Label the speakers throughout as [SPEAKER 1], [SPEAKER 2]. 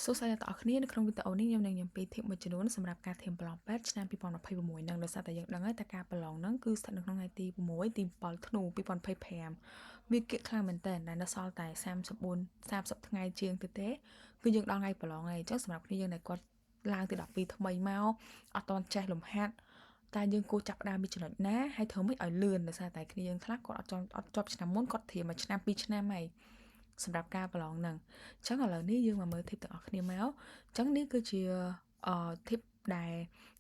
[SPEAKER 1] សួស្តីអ្នកទាំងអស់គ្នានៅក្នុងវីដេអូនេះខ្ញុំនឹងញ៉ាំពី tip មួយចំនួនសម្រាប់ការត្រៀមប្រឡងពេទ្យឆ្នាំ2026នឹងដោយសារតែយើងដឹងហើយថាការប្រឡងហ្នឹងគឺស្ថិតនៅក្នុងថ្ងៃទី6ទី7ធ្នូ2025វាគៀកខ្លាំងមែនតើដែលនៅសល់តែ34 30ថ្ងៃជាងទៅទេគឺយើងដល់ថ្ងៃប្រឡងហើយអញ្ចឹងសម្រាប់គ្នាយើងដែលគាត់ឡើងទី12ថ្មីមកអត់ទាន់ចេះលំហាត់តែយើងគួរចាប់ផ្ដើមពីចំណុចណាហើយធ្វើម៉េចឲ្យលឿនដោយសារតែគ្នាយើងខ្លះគាត់អត់ចង់អត់ជាប់ឆ្នាំមុនគាត់ត្រៀមមួយឆ្នាំពីរឆ្នាំហើយសម្រាប់ការប្រឡងហ្នឹងអញ្ចឹងឥឡូវនេះយើងមកមើល tip ទាំងអស់គ្នាមកអញ្ចឹងនេះគឺជាអឺ tip ដែល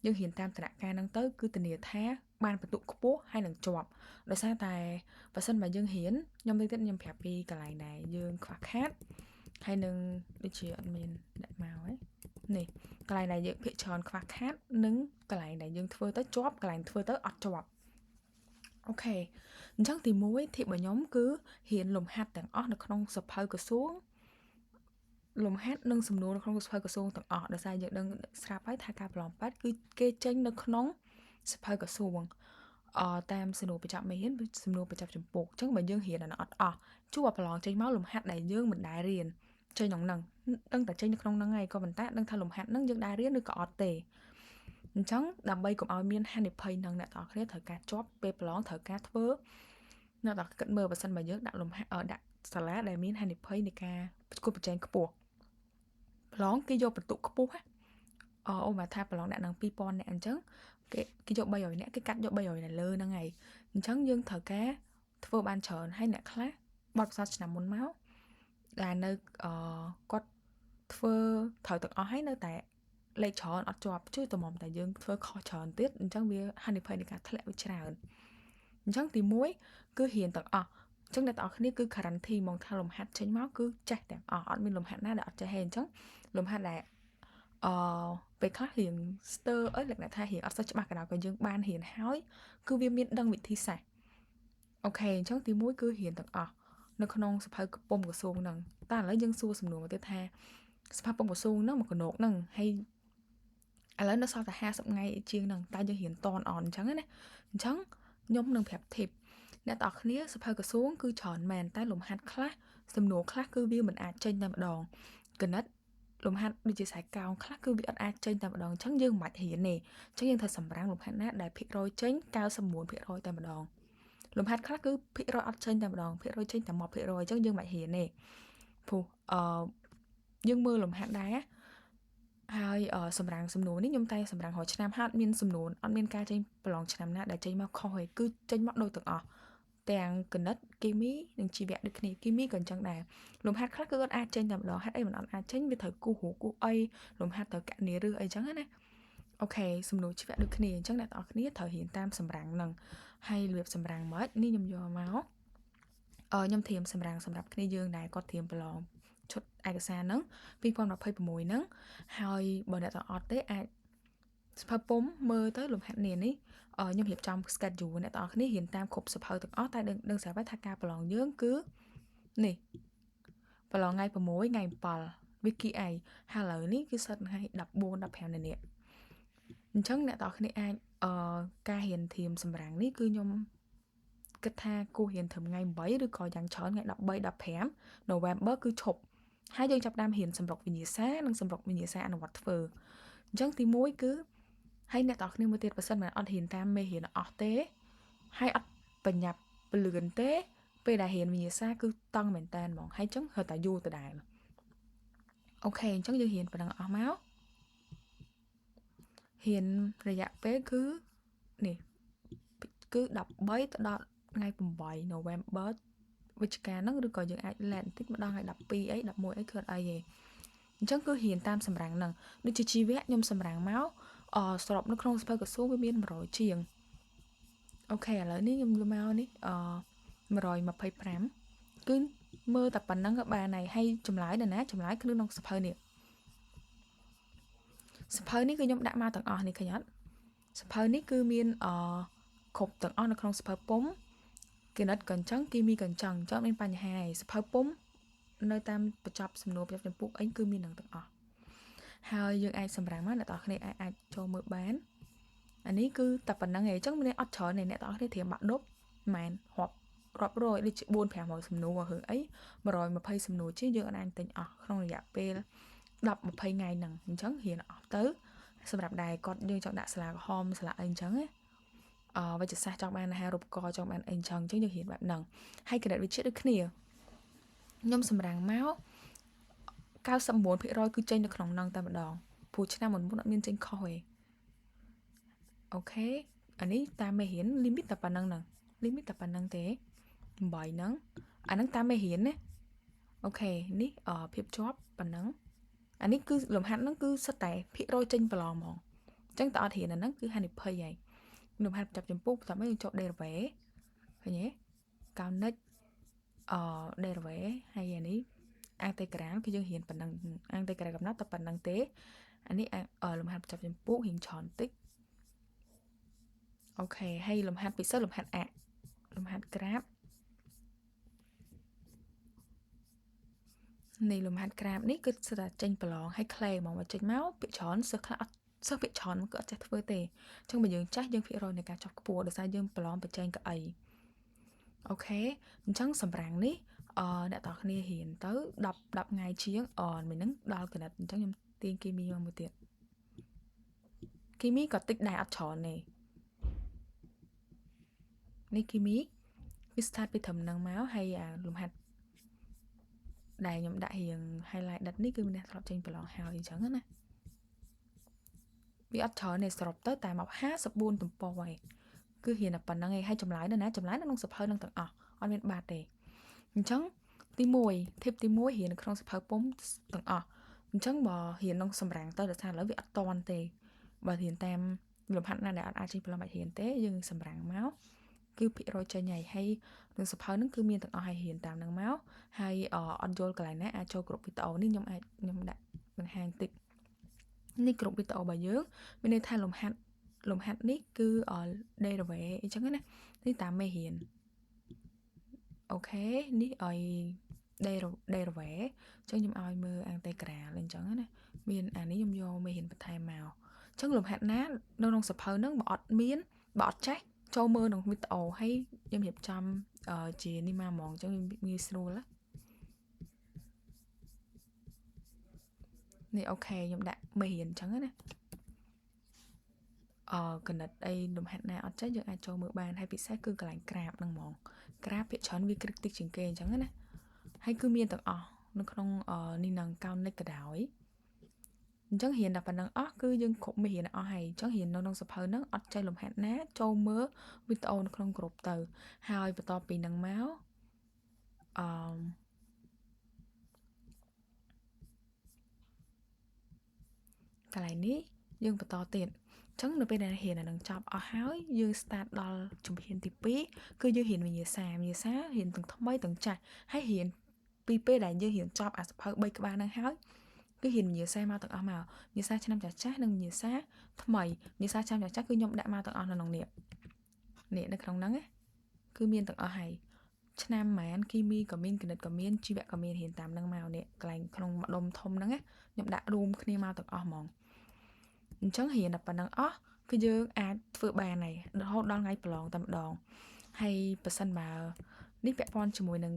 [SPEAKER 1] យើងរៀនតាមតំណាក់កាលហ្នឹងទៅគឺធានាថាបានបន្ទុកខ្ពស់ហើយនឹងជាប់ដោយសារតែបើសិនបើយើងរៀនខ្ញុំលើកទៀតខ្ញុំប្រាប់ពីកន្លែងដែលយើងខ្វះខាតហើយនឹងដូចជាអត់មានដាក់មកហើយនេះកន្លែងដែលយើងភាកច្រើនខ្វះខាតនិងកន្លែងដែលយើងធ្វើទៅជាប់កន្លែងធ្វើទៅអត់ជាប់OK អញ្ចឹងទី1 tip របស់ខ្ញុំគឺរៀនលំហាត់ទាំងអស់នៅក្នុងសភៅក្រសួងលំហាត់និងសំណួរនៅក្នុងសភៅក្រសួងទាំងអស់ដោយសារយើងដឹងស្រាប់ហើយថាការប្រឡងពេទ្យគឺគេចេញនៅក្នុងសភៅក្រសួងអតាមសំណួរបញ្ចប់មេរៀនសំណួរបញ្ចប់ចម្ពោះអញ្ចឹងបើយើងរៀនអានោះអត់អស់ជួបប្រឡងចេញមកលំហាត់ដែលយើងមិនដែលរៀនចេញក្នុងហ្នឹងដឹងតែចេញនៅក្នុងហ្នឹងហើយក៏ប៉ុន្តែដឹងថាលំហាត់ហ្នឹងយើងដែលរៀនឬក៏អត់ទេអញ្ចឹងដើម្បីកុំឲ្យមានហានិភ័យនឹងអ្នកទាំងអស់គ្នាត្រូវការជាប់ពេលប្រឡងត្រូវការធ្វើអ្នកទាំងគិតមើលបើសិនបើយើងដាក់លំហាត់ដាក់សាលាដែលមានហានិភ័យនៃការប្រកួតប្រជែងខ្ពស់ប្រឡងគេយកបន្ទុកខ្ពស់អអូមកថាប្រឡងអ្នកនឹង2000អ្នកអញ្ចឹងគេគេយក300អ្នកគេកាត់យក300នៅលើហ្នឹងហើយអញ្ចឹងយើងត្រូវការធ្វើបានច្រើនហើយអ្នកខ្លះបទពិសោធន៍ឆ្នាំមុនមកដែលនៅអឺគាត់ធ្វើត្រូវទាំងអស់ហើយនៅតែលេខច្រើនអត់ជាប់ជួយតម្រុំតែយើងធ្វើខុសច្រើនទៀតអញ្ចឹងវាហានិភ័យនៃការធ្លាក់វាច្រើនអញ្ចឹងទី1គឺរៀនទាំងអស់អញ្ចឹងអ្នកទាំងអស់គ្នាគឺ guarantee ហ្មងថាលំហាត់ចេញមកគឺចេះទាំងអស់អត់មានលំហាត់ណាដែលអត់ចេះទេអញ្ចឹងលំហាត់ដែលអឺពេលខ្លះរៀងស្ទើអីលក្ខណៈថារៀងអត់សូវច្បាស់ក៏ដោយក៏យើងបានរៀនហើយគឺវាមានដឹងវិធីសាស្ត្រ OK អញ្ចឹងទី1គឺរៀនទាំងអស់នៅក្នុងសភៅពុំក្រសួងហ្នឹងតែឥឡូវយើងសួរសំណួរមកទៀតថាសភៅពុំក្រសួងហ្នឹងមកកណោកហ្នឹងហើយឥឡូវនៅសល់តែ50ថ្ងៃជាងហ្នឹងតែយើងរៀនតនអនអញ្ចឹងណាអញ្ចឹងខ្ញុំនឹងប្រាប់ tip អ្នកទាំងអស់គ្នាសភៅក្រសួងគឺច្រើនមែនតែលំហាត់ខ្លះសំណួរខ្លះគឺវាមិនអាចចេញតែម្ដងគណិតលំហាត់ដូចជាខ្សែកោងខ្លះគឺវាអត់អាចចេញតែម្ដងអញ្ចឹងយើងមិនបាច់រៀនទេអញ្ចឹងយើងត្រូវសម្រាំងលំហាត់ណាដែលភាគរយចេញ99%តែម្ដងលំហាត់ខ្លះគឺភាគរយអត់ចេញតែម្ដងភាគរយចេញតែ1%អញ្ចឹងយើងមិនបាច់រៀនទេព្រោះអឺយើងមើលលំហាត់ដែរហើយសម្រាំងសំណួរនេះខ្ញុំតែសម្រាំងរាល់ឆ្នាំហាត់មានសំណួរអត់មានការចេញប្រឡងឆ្នាំណាដែលចេញមកខុសទេគឺចេញមកដូចទាំងអស់ទាំងគណិតគីមីនិងជីវៈដូចគ្នាគីមីក៏អញ្ចឹងដែរលំហាត់ខ្លះគឺអត់អាចចេញតែម្ដងហេតុអីមិនអត់អាចចេញវាត្រូវគូសរូបគូសអីលំហាត់ត្រូវកណនីឬអីចឹងណាOK សំណួរជីវៈដូចគ្នាអញ្ចឹងអ្នកទាំងអស់គ្នាត្រូវរៀនតាមសម្រាំងហ្នឹងហើយរបៀបសម្រាំងមកនេះខ្ញុំយកមកអឺខ្ញុំត្រៀមសម្រាំងសម្រាប់គ្នាយើងដែលគាត់ត្រៀមប្រឡងឈុតឯកសារហ្នឹង2026ហ្នឹងហើយបើអ្នកទាំងអត់ទេអាចសភៅពុំមើលទៅលំហាត់នេះនេះខ្ញុំរៀបចំ schedule អ្នកទាំងអស់គ្នារៀនតាមគ្រប់សភៅទាំងអស់តែដឹងស្រាប់ហើយថាការប្រឡងយើងគឺនេះប្រឡងថ្ងៃ6ថ្ងៃ7វិគីអីហើយឥឡូវនេះគឺសិតថ្ងៃ14 15នេះអញ្ចឹងអ្នកទាំងអស់គ្នាអាចអឺការរៀនធៀមសម្រាំងនេះគឺខ្ញុំគិតថាគួររៀនត្រឹមថ្ងៃ8ឬក៏យ៉ាងច្រើនថ្ងៃ13 15 November គឺឈប់ហើយយើងចាប់ផ្ដើមរៀនសម្រុកវិញ្ញាសានិងសម្រុកវិញ្ញាសាអនុវត្តធ្វើអញ្ចឹងទី1គឺហើយអ្នកទាំងអស់គ្នាមួយទៀតបើសិនមិនអត់រៀនតាមមេរៀនអស់ទេហើយអត់បញ្ញាប់ពលឿនទេពេលដែលរៀនវិញ្ញាសាគឺតង់មែនតើហ្មងហើយអញ្ចឹងរត់តែយូរដដែល OK អញ្ចឹងយើងរៀនប៉ុណ្ណឹងអស់មករៀនរយៈពេលគឺនេះគឺ13ទៅដល់ថ្ងៃ8 November វិច្ឆិកាហ្នឹងឬក៏យើងអាច late បន្តិចមកដល់ថ្ងៃ12អី11អីគឺអត់អីទេអញ្ចឹងគឺរៀនតាមសម្រាំងហ្នឹងដូចជាជីវៈខ្ញុំសម្រាំងមកអសរុបនៅក្នុងសភៅក្រសួងវាមាន100ជាង OK ឥឡូវនេះខ្ញុំលើមកនេះអ125គឺមើលតែប៉ុណ្្នឹងក៏បានហើយហើយចម្លើយនៅណាចម្លើយគឺក្នុងសភៅនេះសភៅនេះគឺខ្ញុំដាក់មកទាំងអស់នេះឃើញអត់សភៅនេះគឺមានអគ្រប់ទាំងអស់នៅក្នុងសភៅពុំគណិតក៏អញ្ចឹងគីមីក៏អញ្ចឹងអញ្ចឹងមានបញ្ហាឯសភៅពុំនៅតាមបញ្ចប់សំណួរបញ្ចប់ចម្ពោះអីគឺមាននឹងទាំងអស់ហើយយើងអាចសម្រាំងមកអ្នកទាំងអស់គ្នាអាចអាចចូលមើលបានអានេះគឺតែប៉ុណ្្នឹងឯងអញ្ចឹងមានអត់ច្រើនទេអ្នកទាំងអស់គ្នាត្រៀមបាក់ដប់ម៉ែនរាប់រាប់រយដូចជា4 500សំណួររឿងអី120សំណួរជាងយើងអាចទិញអស់ក្នុងរយៈពេល 10 20ថ្ងៃហ្នឹងអញ្ចឹងរៀនអស់ទៅសម្រាប់ដែលគាត់យើងចង់ដាក់សាលាក្រហមសាលាអីអញ្ចឹងណាអឺវិទ្យាសាស្ត្រចង់បានអាហារូបករណ៍ចង់បានអីអញ្ចឹងអញ្ចឹងយើងរៀនបែបហ្នឹងហើយគណិតវិទ្យាដូចគ្នាខ្ញុំសម្រាំងមក99%គឺចេញនៅក្នុងហ្នឹងតែម្ដងព្រោះឆ្នាំមុនមុនអត់មានចេញខុសទេ OK អានេះតាមមេរៀន limit តែប៉ុណ្្នឹងហ្នឹង limit តែប៉ុណ្្នឹងទេ8ហ្នឹងអាហ្នឹងតាមមេរៀនណា OK នេះភាពជាប់ប៉ុណ្ណឹងអានេះគឺលំហាត់ហ្នឹងគឺសិតតែភាគរយចេញប្រឡងហ្មងអញ្ចឹងតើអត់រៀនអាហ្នឹងគឺហានិភ័យហើយលំហាត់ចាប់ចម្ពោះបន្ទាប់មកយើងចូល derivative ឃើញទេកោនិចអឺ derivative ហើយអានេះអាំងតេក្រាលគឺយើងរៀនប៉ុណ្ណឹងអាំងតេក្រាលកំណត់តែប៉ុណ្្នឹងទេអានេះលំហាត់ចាប់ចម្ពោះរៀងច្រើនតិច OK ហើយលំហាត់ពិសេសលំហាត់អលំហាត់ក្រាបនេះលំហាត់ក្រាបនេះគឺស្ទើរតែចេញប្រឡងហើយក្លែហ្មងមកចេញមកពាក្យច្រើនសិស្សខ្លះអត់សិស្សពាក្យច្រើនគឺអត់ចេះធ្វើទេអញ្ចឹងបើយើងចាស់យើងភាគរយនៃការចប់ខ្ពស់ដោយសារយើងប្រឡងប្រជែងកៅអី OK អញ្ចឹងសម្រាំងនេះអឺអ្នកតគ្នារៀនទៅ10 10ថ្ងៃជាងអនមួយហ្នឹងដល់កណិតអញ្ចឹងខ្ញុំទាញគីមីមកមួយទៀតគីមីក៏តិចដែរអត់ច្រើនទេនេះគីមីវា start ពីត្រឹមហ្នឹងមកហើយអាលំហាត់ដែលខ្ញុំដាក់រៀង highlight ដិតនេះគឺមានអ្នកធ្លាប់ចេញប្រឡងហើយអញ្ចឹងណាវាអត់ច្រើនទេសរុបទៅតែមក54ទំព័រឯងគឺរៀនតែប៉ុណ្្នឹងឯងហើយចម្លើយនៅណាចម្លើយនៅក្នុងសភៅនឹងទាំងអស់អត់មានបាត់ទេអញ្ចឹងទី1 tip ទី1រៀននៅក្នុងសភៅពុំទាំងអស់អញ្ចឹងបើរៀនក្នុងសម្រាំងទៅដោយសារឥឡូវវាអត់តន់ទេបើរៀនតាមលំហាត់ណាដែលអត់អាចចេញប្រឡងបាច់រៀនទេយើងសម្រាំងមកគឺភាគរយចេញហើយហើយនឹងសភៅហ្នឹងគឺមានទាំងអស់ហើយរៀនតាមហ្នឹងមកហើយអត់យល់កន្លែងណាអាចចូលគ្រប់វីដេអូនេះខ្ញុំអាចខ្ញុំដាក់បង្ហាញតិចនេះគ្រប់វីដេអូរបស់យើងមានន័យថាលំហាត់លំហាត់នេះគឺ derivative អញ្ចឹងណានេះតាមមេរៀន OK នេះឲ្យ derivative អញ្ចឹងខ្ញុំឲ្យមើលអាំងតេក្រាលអញ្ចឹងណាមានអានេះខ្ញុំយកមេរៀនបន្ថែមមកអញ្ចឹងលំហាត់ណានៅក្នុងសភៅហ្នឹងបើអត់មានបើអត់ចេះចូលមើលក្នុងវីដេអូហើយខ្ញុំរៀបចំជានេះមកហ្មងអញ្ចឹងងាយស្រួលណានេះ OK ខ្ញុំដាក់មេរៀនអញ្ចឹងណាអឺកណិតអីលំហាត់ណាអត់ចេះយើងអាចចូលមើលបានហើយពិសេសគឺកន្លែងក្រាបហ្នឹងហ្មងក្រាបភាគច្រើនវាគ្រិចតិចជាងគេអញ្ចឹងណាហើយគឺមានទាំងអស់នៅក្នុងនេះនឹងកោនិចក៏ដោយអញ្ចឹងរៀនតែប៉ុណ្្នឹងអស់គឺយើងគ្រប់មេរៀនអស់ហើយអញ្ចឹងរៀននៅក្នុងសភៅហ្នឹងអត់ចេះលំហាត់ណាចូលមើលវីដេអូនៅក្នុងក្រុមទៅហើយបន្ទាប់ពីហ្នឹងមកអឺកន្លែងនេះយើងបន្តទៀតអញ្ចឹងនៅពេលដែលរៀនអានឹងចប់អស់ហើយយើង start ដល់ជំហានទី2គឺយើងរៀនវិញ្ញាសាវិញ្ញាសារៀនទាំងថ្មីទាំងចាស់ហើយរៀនពីពេលដែលយើងរៀនចប់អាសភៅ3ក្បាលហ្នឹងហើយគឺរៀនវិញ្ញាសាមកទាំងអស់មកវិញ្ញាសាឆ្នាំចាស់ចាស់និងវិញ្ញាសាថ្មីវិញ្ញាសាឆ្នាំចាស់ចាស់គឺខ្ញុំដាក់មកទាំងអស់នៅក្នុងនេះនេះនៅក្នុងហ្នឹងណាគឺមានទាំងអស់ហើយឆ្នាំម៉ានគីមីក៏មានគណិតក៏មានជីវៈក៏មានរៀនតាមហ្នឹងមកនេះកន្លែងក្នុងម្ដុំធំហ្នឹងណាខ្ញុំដាក់រួមគ្នាមកទាំងអស់ហ្មងអញ្ចឹងរៀនតែប៉ុណ្្នឹងអស់គឺយើងអាចធ្វើបានហើយរហូតដល់ថ្ងៃប្រឡងតែម្ដងហើយប៉ះសិនបើនេះពាក់ព័ន្ធជាមួយនឹង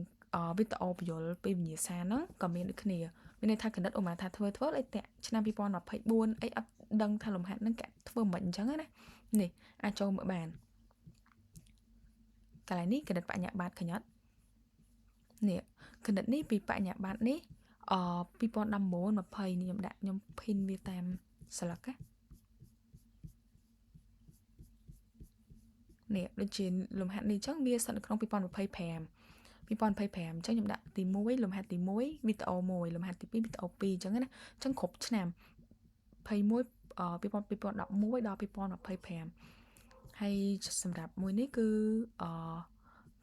[SPEAKER 1] វីដេអូបញ្យលពីវិញ្ញាសាហ្នឹងក៏មានដូចគ្នាមានន័យថាគណិតឧមាថាធ្វើធ្វើអីតាក់ឆ្នាំ2024អីអត់ដឹងថាលំហាត់ហ្នឹងគេធ្វើមិនអញ្ចឹងណានេះអាចចូលមើលបានកន្លែងនេះគណិតបញ្ញាបត្រឃើញអត់នេះគណិតនេះពីបញ្ញាបត្រនេះអ2019 20នេះខ្ញុំដាក់ខ្ញុំភិនវាតាមស្លឹកណានេះដូចជាលំហាត់នេះអញ្ចឹងវាស្ថិតនៅក្នុង2025 2025អញ្ចឹងខ្ញុំដាក់ទី1លំហាត់ទី1វីដេអូ1លំហាត់ទី2វីដេអូ2អញ្ចឹងណាអញ្ចឹងគ្រប់ឆ្នាំ21 2011ដល់2025ហើយសម្រាប់មួយនេះគឺអ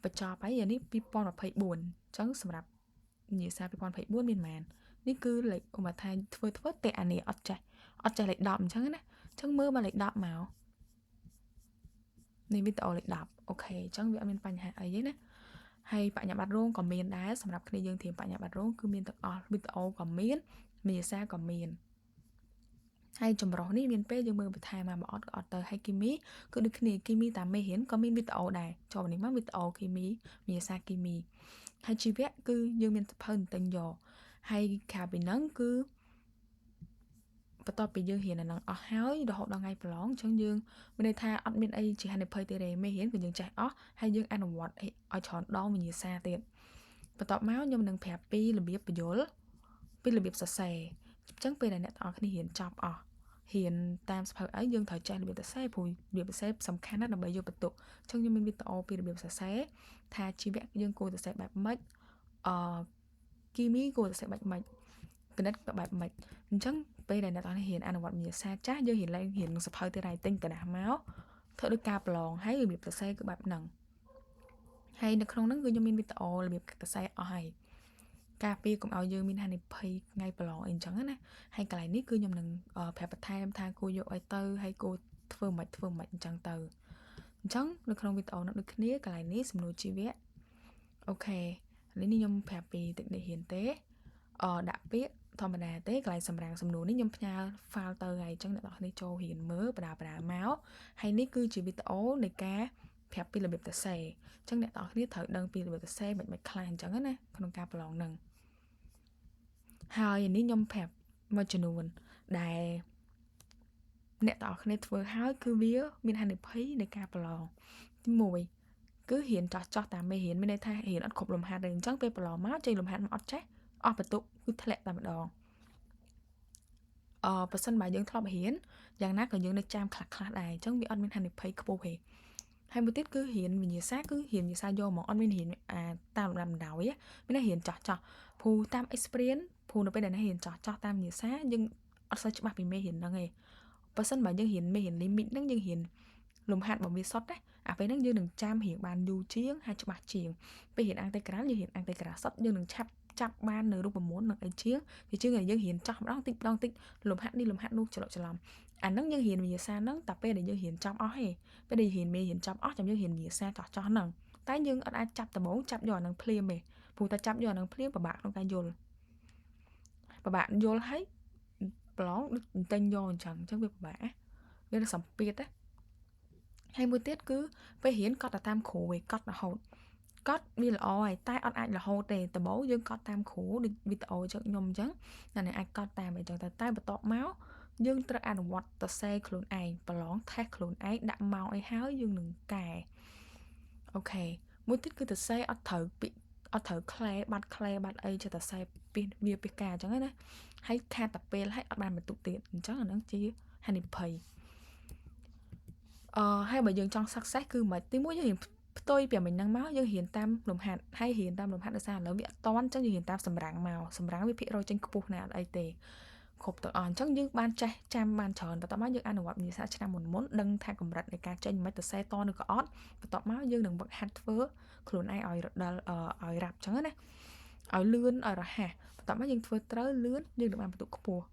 [SPEAKER 1] បញ្ចប់ហើយអានេះ2024អញ្ចឹងសម្រាប់និយាយសារ2024មានប៉ុន្មាននេះគឺលេខឧបមាថាធ្វើធ្វើតែអានេះអត់ចេះអត់ចេះលេខ10អញ្ចឹងណាអញ្ចឹងមើលមកលេខ10មកនេះវីដេអូលេខ10 OK អញ្ចឹងវាអត់មានបញ្ហាអីទេណាហើយបញ្ញាបត្ររោងក៏មានដែរសម្រាប់គ្នាយើងត្រៀមបញ្ញាបត្ររោងគឺមានទាំងអស់វីដេអូក៏មានវិញ្ញាសាក៏មានហើយចម្រុះនេះមានពេលយើងមើលបន្ថែមមកបើអត់ក៏អត់ទៅហើយគីមីគឺដូចគ្នាគីមីតាមមេរៀនក៏មានវីដេអូដែរចូលនេះមកវីដេអូគីមីវិញ្ញាសាគីមីហើយជីវៈគឺយើងមានសភៅទិញយកហើយក្រៅពីហ្នឹងគឺ បន្ទាប់ពីយើងរៀនអាហ្នឹងអស់ហើយរហូតដល់ថ្ងៃប្រឡងអញ្ចឹងយើងមានន័យថាអត់មានអីជាហានិភ័យទេមេរៀនគឺយើងចេះអស់ហើយយើងអនុវត្តឲ្យច្រើនដងវិញ្ញាសាទៀតបន្ទាប់មកខ្ញុំនឹងប្រាប់ពីរបៀបពយល់ពីរបៀបសរសេរអញ្ចឹងពេលដែលអ្នកទាំងអស់គ្នារៀនចប់អស់រៀនតាមសភៅអីយើងត្រូវចេះរបៀបសរសេរព្រោះរបៀបសរសេរសំខាន់ណាស់ដើម្បីយកបន្ទុកអញ្ចឹងខ្ញុំមានវីដេអូពីរបៀបសរសេរថាជីវៈយើងគួរសរសេរបែបម៉េចអឺគីមីគួរសរសេរបែបម៉េចគណិតបែបម៉េចអញ្ចឹងពេលដែលអ្នកទាំងនេះរៀនអនុវត្តវិញ្ញាសាចាស់យើងរៀនឡើងរៀនសភៅទៅ writing កណាស់មកធ្វើដូចការប្រឡងហើយរបៀបសរសេរគឺបែបហ្នឹងហើយនៅក្នុងហ្នឹងគឺខ្ញុំមានវីដេអូរបៀបសរសេរអស់ហើយការពារកុំឲ្យយើងមានហានិភ័យថ្ងៃប្រឡងអីអញ្ចឹងណាហើយកន្លែងនេះគឺខ្ញុំនឹងប្រាប់បន្ថែមថាគួរយកឲ្យទៅហើយគួរធ្វើមិនធ្វើមិនអញ្ចឹងទៅអញ្ចឹងនៅក្នុងវីដេអូនោះដូចគ្នាកន្លែងនេះសំណួរជីវៈOK នេះខ្ញុំប្រាប់ពីតិចនេះហ៊ានទេអដាក់ពាក្យធម្មតាទេកន្លែងសម្រាំងសំណួរនេះខ្ញុំផ្ញើ file ទៅហើយអញ្ចឹងអ្នកនរគ្នាចូលរៀនមើលបដាបដាមកហើយនេះគឺជាវីដេអូនៃការប្រាប់ពីរបៀបសរសេរអញ្ចឹងអ្នកនរគ្នាត្រូវដឹងពីរបៀបសរសេរមិនមិនខ្លះអញ្ចឹងណាក្នុងការប្រឡងហ្នឹងហើយនេះខ្ញុំប្រាប់មួយចំនួនដែលអ្នកទាំងអស់គ្នាធ្វើហើយគឺវាមានហានិភ័យនៃការប្រឡងទី1គឺរៀនចោះចោះតាមមេរៀនមានន័យថារៀនអត់គ្រប់លំហាត់ទេអញ្ចឹងពេលប្រឡងមកចេញលំហាត់មកអត់ចេះអស់បន្ទុកគឺធ្លាក់តែម្ដងអឺបើសិនបើយើងធ្លាប់រៀនយ៉ាងណាក៏យើងនៅចាំខ្លះខ្លះដែរអញ្ចឹងវាអត់មានហានិភ័យខ្ពស់ទេហើយមួយទៀតគឺរៀនវិញ្ញាសាគឺរៀនវិញ្ញាសាយកហ្មងអត់មានរៀនអាតាមលំដាប់បណ្ដោយមានតែរៀនចោះចោះព្រោះតាម experience ព្រោះនៅពេលដែលរៀនចោះចោះតាមវិញ្ញាសាយើងអត់សូវច្បាស់ពីមេរៀនហ្នឹងឯងបើសិនបើយើងរៀនមេរៀន limit ហ្នឹងយើងរៀនលំហាត់របស់វាសុទ្ធណាអាពេលហ្នឹងយើងនឹងចាំរៀងបានយូរជាងហើយច្បាស់ជាងពេលរៀនអាំងតេក្រាលយើងរៀនអាំងតេក្រាលសុទ្ធយើងនឹងឆាប់ចាប់បាននៅរូបមន្តនឹងអីជាងជាជាងយើងរៀនចោះម្ដងតិចម្ដងតិចលំហាត់នេះលំហាត់នោះច្រឡច្រឡំអាហ្នឹងយើងរៀនវិញ្ញាសាហ្នឹងតែពេលដែលយើងរៀនចប់អស់ទេពេលដែលរៀនមេរៀនចប់អស់ចាំយើងរៀនវិញ្ញាសាចោះចោះហ្នឹងតែយើងអត់អាចចាប់ដំបូងចាប់យកអាហ្នឹងភ្លាមទេព្រោះតែចាប់យកអាហ្នឹងភ្លាមពិបាកក្នុងការយល់ពិបាកយល់ហើយប្រឡងដូចទិញយកអញ្ចឹងអញ្ចឹងវាពិបាកវាសម្ពាធណាហើយមួយទៀតគឺពេលរៀនកត់តែតាមគ្រូឯងកត់រហូតកត់វាល្អហើយតែអត់អាចរហូតទេដំបូងយើងកត់តាមគ្រូដូចវីដេអូចឹងខ្ញុំអញ្ចឹងតែអ្នកអាចកត់តាមអីចឹងតែតែបន្ទាប់មកយើងត្រូវអនុវត្តតសេខ្លួនឯងប្រឡងតេស្តខ្លួនឯងដាក់ម៉ោងអីហើយយើងនឹងកែOK មួយទៀតគឺតសេអត់ត្រូវពាក្យអត់ត្រូវក្លែបាត់ក្លែបាត់អីចេះតែសេពីវាពីការអញ្ចឹងណាហើយខាតតែពេលហើយអត់បានបន្ទុកទៀតអញ្ចឹងអាហ្នឹងជាហានិភ័យអឺហើយបើយើងចង់ success គឺមិនទីមួយយើងរៀនផ្ទុយពីមិញហ្នឹងមកយើងរៀនតាមលំហាត់ហើយរៀនតាមលំហាត់ដោយសារឥឡូវវាអត់តន់អញ្ចឹងយើងរៀនតាមសម្រាំងមកសម្រាំងវាភាគរយចេញខ្ពស់ណាស់អត់អីទេគ្រប់ទាំងអស់អញ្ចឹងយើងបានចេះចាំបានច្រើនបន្ទាប់មកយើងអនុវត្តវិញ្ញាសាឆ្នាំមុនមុនដឹងថាកម្រិតនៃការចេញមិនទៅសេតឬក៏អត់បន្ទាប់មកយើងនឹងវឹកហាត់ធ្វើខ្លួនឯងឲ្យរដល់ឲ្យរាប់អញ្ចឹងណាឲ្យលឿនឲ្យរហ័សបន្ទាប់មកយើងធ្វើត្រូវលឿនយើងនឹងបានបន្ទុកខ្ពស់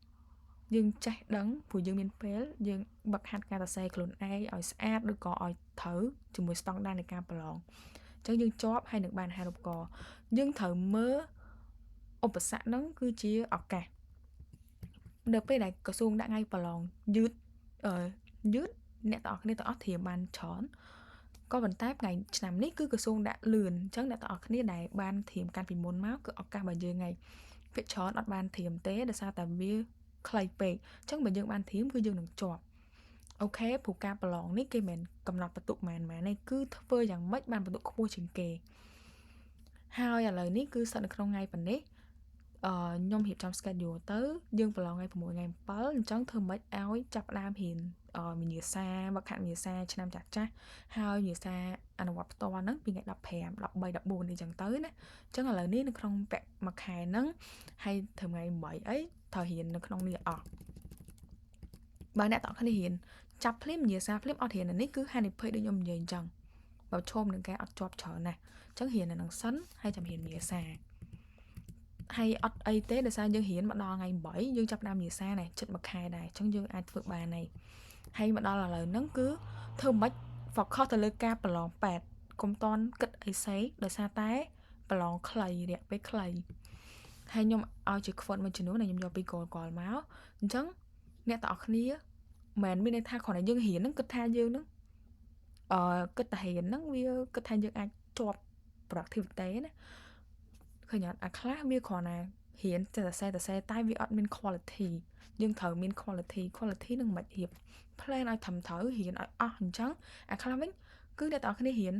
[SPEAKER 1] យើងចេះដឹងព្រោះយើងមានពេលយើងវឹកហាត់ការសរសេរខ្លួនឯងឲ្យស្អាតឬក៏ឲ្យត្រូវជាមួយស្តង់ដារនៃការប្រឡងអញ្ចឹងយើងជាប់ហើយនឹងបានអាហារូបករណ៍យើងត្រូវមើលឧបសគ្គហ្នឹងគឺជាឱកាសនៅពេលដែលក្រសួងដាក់ថ្ងៃប្រឡងយឺតអឺយឺតអ្នកទាំងអស់គ្នាទាំងអស់ត្រៀមបានច្រើនក៏ប៉ុន្តែថ្ងៃឆ្នាំនេះគឺក្រសួងដាក់លឿនអញ្ចឹងអ្នកទាំងអស់គ្នាដែលបានត្រៀមកាលពីមុនមកគឺឱកាសរបស់យើងថ្ងៃភាគច្រើនអត់បានត្រៀមទេដោយសារតែវាខ្លីពេកអញ្ចឹងបើយើងបានត្រៀមគឺយើងនឹងជាប់OK ព្រោះការប្រឡងនេះគេមិនកំណត់បន្ទុកម៉ានម៉ានទេគឺធ្វើយ៉ាងម៉េចបានបន្ទុកខ្ពស់ជាងគេហើយឥឡូវនេះគឺស្ថិតនៅក្នុងថ្ងៃប៉ុណ្នេះអឺខ្ញុំរៀបចំ schedule ទៅយើងប្រឡងថ្ងៃ6ថ្ងៃ7អញ្ចឹងធ្វើម៉េចឲ្យចាប់ផ្ដើមរៀនវិញ្ញាសាវឹកហាត់វិញ្ញាសាឆ្នាំចាស់ចាស់ហើយវិញ្ញាសាអនុវត្តផ្ទាល់ហ្នឹងពីថ្ងៃ15 13 14នេះអញ្ចឹងទៅណាអញ្ចឹងឥឡូវនេះនៅក្នុងពាក់មួយខែហ្នឹងហើយធ្វើថ្ងៃ8អីត្រូវរៀននៅក្នុងនេះអស់បើអ្នកទាំងគ្នារៀនចាប់ភ្លាមវិញ្ញាសាភ្លាមអត់រៀននេះគឺហានិភ័យដូចខ្ញុំនិយាយអញ្ចឹងបើឈោមនឹងការអត់ជាប់ច្រើនណាស់អញ្ចឹងរៀននៅនឹងសិនហើយចាំរៀនវិញ្ញាសាហើយអត់អីទេដោយសារយើងរៀនមកដល់ថ្ងៃ8យើងចាប់ដើមវិញ្ញាសាដែរចិត្តមួយខែដែរអញ្ចឹងយើងអាចធ្វើបានហើយហើយមកដល់ឥឡូវហ្នឹងគឺធ្វើមិន focus ទៅលើការប្រឡងពេទ្យកុំតន់គិតអីសេដោយសារតែប្រឡងខ្លីរយៈពេលខ្លីហើយខ្ញុំឲ្យជា quote មួយចំនួនដែលខ្ញុំយកពី Google មកអញ្ចឹងអ្នកទាំងអស់គ្នាមិនមានន័យថាគ្រាន់តែយើងរៀនហ្នឹងគិតថាយើងហ្នឹងអឺគិតតែរៀនហ្នឹងវាគិតថាយើងអាចជាប់ productivity ណាឃើញអត់អាខ្លះវាគ្រាន់តែ រៀនតែសរសេរតែសេតែវាអត់មាន quality យើងត្រូវមាន quality quality នឹងមិនរៀប plan ឲ្យត្រឹមត្រូវរៀនឲ្យអស់អញ្ចឹងអាខ្លះវិញគឺអ្នកទាំងអស់គ្នារៀន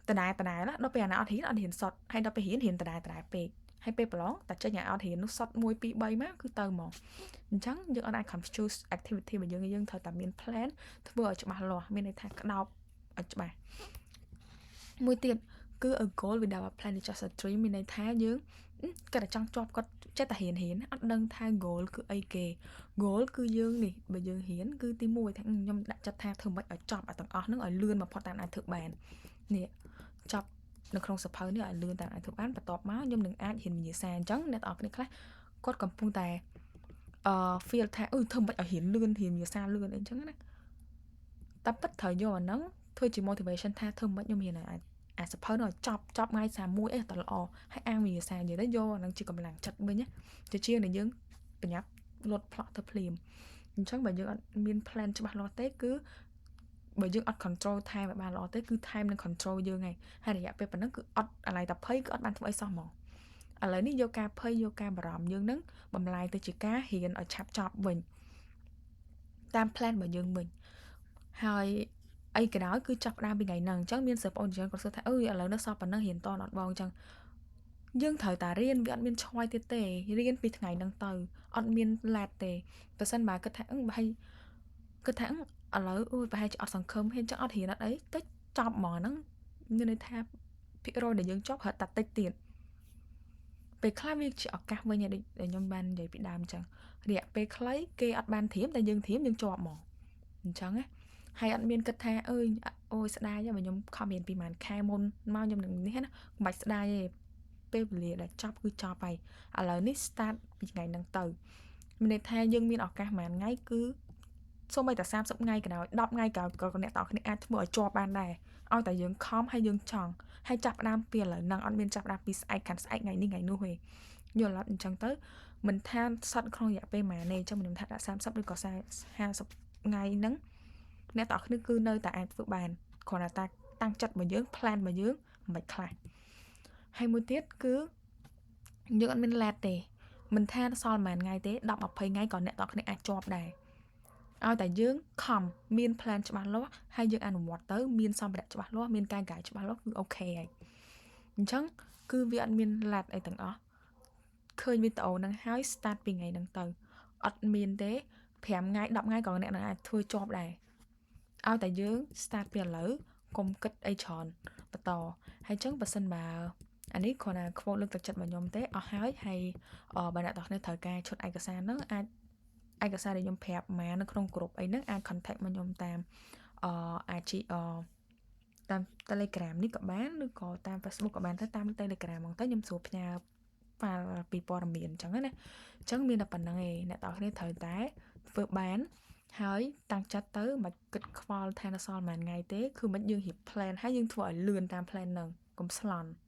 [SPEAKER 1] ដដែលដដែលណាដល់ពេលអាណាអត់រៀនអត់រៀនសុទ្ធហើយដល់ពេលរៀនរៀនដដែលដដែលពេកហើយពេលប្រឡងតែចេញឲ្យអត់រៀននោះសុទ្ធ1 2 3មកគឺទៅហ្មងអញ្ចឹងយើងអត់អាច confuse activity របស់យើងយើងត្រូវតែមាន plan ធ្វើឲ្យច្បាស់លាស់មានន័យថាក្តោបឲ្យច្បាស់មួយទៀតគឺ a goal without a plan is just a dream មានន័យថាយើងគាត់តែចង់ជាប់គាត់ចេះតែរៀនរៀនអត់ដឹងថា goal គឺអីគេ goal គឺយើងនេះបើយើងរៀនគឺទី1ថាខ្ញុំដាក់ចិត្តថាធ្វើម៉េចឲ្យចប់អាទាំងអស់ហ្នឹងឲ្យលឿនបំផុតតាមអាចធ្វើបាននេះចប់នៅក្នុងសភៅនេះឲ្យលឿនតាមអាចធ្វើបានបន្ទាប់មកខ្ញុំនឹងអាចរៀនវិញ្ញាសាអញ្ចឹងអ្នកទាំងអស់គ្នាខ្លះគាត់កំពុងតែអឺ feel ថាអឺធ្វើម៉េចឲ្យរៀនលឿនរៀនវិញ្ញាសាលឿនអីចឹងណាតែពិតត្រូវយកអាហ្នឹងធ្វើជា motivation ថាធ្វើម៉េចខ្ញុំរៀនឲ្យអាសភៅនោះឲ្យចប់ចប់ថ្ងៃ31អីតល្អហើយអាងវិញ្ញាសានិយាយទៅយកអាហ្នឹងជាកម្លាំងចិត្តវិញណាជាជាងដែលយើងប្រញាប់លត់ផ្លក់ទៅភ្លាមអញ្ចឹងបើយើងអត់មាន plan ច្បាស់លាស់ទេគឺបើយើងអត់ control time ឲ្យបានល្អទេគឺ time នឹង control យើងហើយហើយរយៈពេលប៉ុណ្ណឹងគឺអត់អាឡ័យតែភ័យគឺអត់បានធ្វើអីសោះហ្មងឥឡូវនេះយកការភ័យយកការបារម្ភយើងនឹងបំលែងទៅជាការរៀនឲ្យឆាប់ចប់វិញតាម plan របស់យើងវិញហើយអីក៏ដោយគឺចាប់ផ្ដើមពីថ្ងៃហ្នឹងអញ្ចឹងមានសិស្សប្អូនជាងគាត់សួរថាអើយឥឡូវនៅសល់ប៉ុណ្ណឹងរៀនតអត់បងអញ្ចឹងយើងត្រូវតែរៀនវាអត់មានឆ្លើយទៀតទេរៀនពីថ្ងៃហ្នឹងទៅអត់មាន late ទេបើសិនបើគិតថាអឺបើឲ្យគិតថាឥឡូវអូយប្រហែលជាអត់សង្ឃឹមហ៊ានចឹងអត់រៀនអត់អីតិចចប់ហ្មងហ្នឹងមានន័យថាភាគរយដែលយើងចប់រត់តែតិចទៀតពេលខ្លះវាជាឱកាសវិញដូចដែលខ្ញុំបាននិយាយពីដើមអញ្ចឹងរយៈពេលខ្លីគេអត់បានត្រៀមតែយើងត្រៀមយើងជាប់ហ្មងអញ្ចឹងណាហើយអត់មានគិតថាអើយអូយស្ដាយបើខ្ញុំខំរៀនពីប្រហែលខែមុនមកខ្ញុំនឹងនេះណាមិនបាច់ស្ដាយទេពេលវេលាដែលចប់គឺចប់ហើយឥឡូវនេះ start ពីថ្ងៃហ្នឹងទៅមានន័យថាយើងមានឱកាសប្រហែលថ្ងៃគឺសូម្បីតែ30ថ្ងៃក៏ដោយ10ថ្ងៃក៏ក៏អ្នកទាំងអស់គ្នាអាចធ្វើឲ្យជាប់បានដែរឲ្យតែយើងខំហើយយើងចង់ហើយចាប់ផ្ដើមពីឥឡូវហ្នឹងអត់មានចាប់ផ្ដើមពីស្អែកខាន់ស្អែកថ្ងៃនេះថ្ងៃនោះទេយល់អត់អញ្ចឹងទៅមិនថាសត្វក្នុងរយៈពេលប៉ុន្មានទេអញ្ចឹងខ្ញុំថាដាក់30ឬក៏50ថ្ងៃហ្នឹងអ្នកទាំងអស់គ្នាគឺនៅតែអាចធ្វើបានគ្រាន់តែតាំងចិត្តរបស់យើង plan របស់យើងមិនខ្លះហើយមួយទៀតគឺយើងអត់មាន late ទេមិនថាសល់ប៉ុន្មានថ្ងៃទេ10 20ថ្ងៃក៏អ្នកទាំងគ្នាអាចជាប់ដែរឲ្យតែយើងខំមាន plan ច្បាស់លាស់ហើយយើងអនុវត្តទៅមានសម្ភារៈច្បាស់លាស់មានការ guide ច្បាស់លាស់គឺ OK ហើយអញ្ចឹងគឺវាអត់មាន late អីទាំងអស់ឃើញវីដេអូហ្នឹងហើយ start ពីថ្ងៃហ្នឹងទៅអត់មានទេ5ថ្ងៃ10ថ្ងៃក៏អ្នកនឹងអាចធ្វើជាប់ដែរឲ្យតែយើង start ពីឥឡូវកុំគិតអីច្រើនបន្តហើយអញ្ចឹងបើសិនបើអានេះគ្រាន់តែ quote លើកទឹកចិត្តរបស់ខ្ញុំទេអស់ហើយហើយបើអ្នកទាំងគ្នាត្រូវការឈុតឯកសារហ្នឹងអាចឯកសារដែលខ្ញុំប្រាប់មកនៅក្នុងក្រុមអីហ្នឹងអាច contact មកខ្ញុំតាមអឺ IG អតាម Telegram នេះក៏បានឬក៏តាម Facebook ក៏បានទៅតាម Telegram ហ្មងទៅខ្ញុំស្រួលផ្ញើ file ពីព័ត៌មានអញ្ចឹងណាអញ្ចឹងមានតែប៉ុណ្្នឹងឯងអ្នកទាំងគ្នាត្រូវតែធ្វើបានហើយតាំងចិត្តទៅមិនគិតខ្វល់ថានៅសល់ប៉ុន្មានថ្ងៃទេគឺមិនយើងរៀប plan ហើយយើងធ្វើឲ្យលឿនតាម plan ហ្នឹងកុំស្លន់។